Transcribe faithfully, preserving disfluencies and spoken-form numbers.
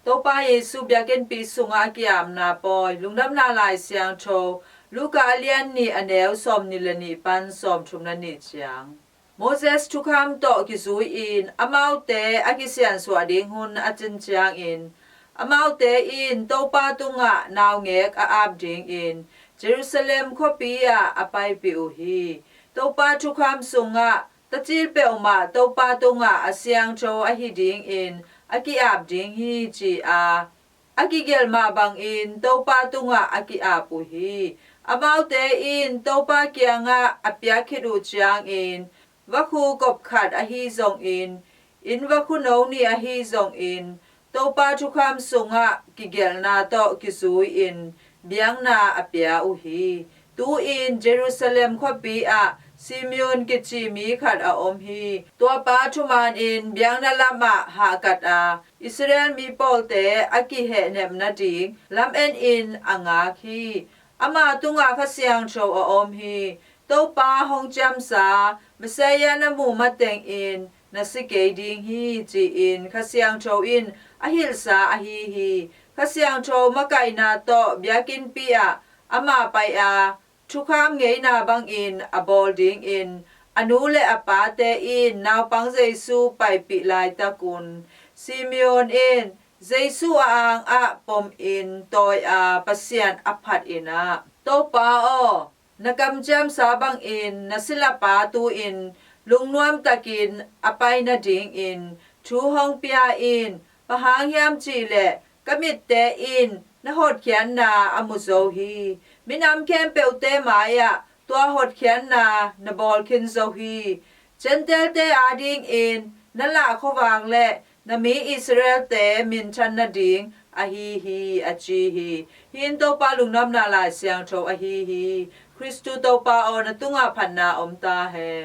Topa Jesu biakinnpi sungah a ki-apna pawi. Lungdamna Lai Siangtho, Luka a lian nih, a neu sawmnih le nih pan sawmthum le nih ciang. Moses thukham tawh kizui-in amaute a kisiansuah ding hun a cin ciangin, amaute in Topa tungah naungek a ap dingin Jerusalem khuapi ah a paipih uh hi. Topa thukham sungah, tacil peuhmah Topa tungah a siangtho ahi dingin a ki-ap ding hi, ci-a a kigelh mah bangin Topa tungah a ki-ap uh hi. Amaute in Topa kiangah a piak khit uh ciangin vakhu kop khat ahi zongin, inn vakhu no nih ahi zongin, Topa thukham sungah kigelhna tawh kizui-in biakna a pia uh hi. Tu-in Jerusalem khuapi ah Simeon kici mi khat a om hi. Tua pa thumanin biakna lamah hahkat a, Israel mi pawlte a kihehnep nading lamen-in a ngak hi. Ama tungah Kha Siangtho a om hi. Topa hong ciamsa Messiah na muh matengin na si kei ding hi, ci-in Kha Siangtho in a hilhsa ahi hi. Kha Siangtho makaihna tawh biakinnpi ah ama pai a, thukham ngeina bangin a bawl dingin a nu le a pate in naupang Jesu paipih laitakun, Simeon in Jesu a angah pomin tawi a, Pasian a phat in ah, Topa aw, na kamciamsa bangin na silapa tu-in lungnuamtakin a pai nadingin thu hong pia in. Bang hang hiam cihleh ka mitte in na hotkhiatna a mu zo hi. Minam khempeuhte mai-ah tua hotkhiatna na bawl khin zo hi. Gentile-te adingin na lah khuavak le na mi Israel-te minthan nading ahi hi, a ci hi. Hih in Topa Lungdamna Lai Siangtho ahi hi. Khristu Topa aw, na tungah phatna om ta hen.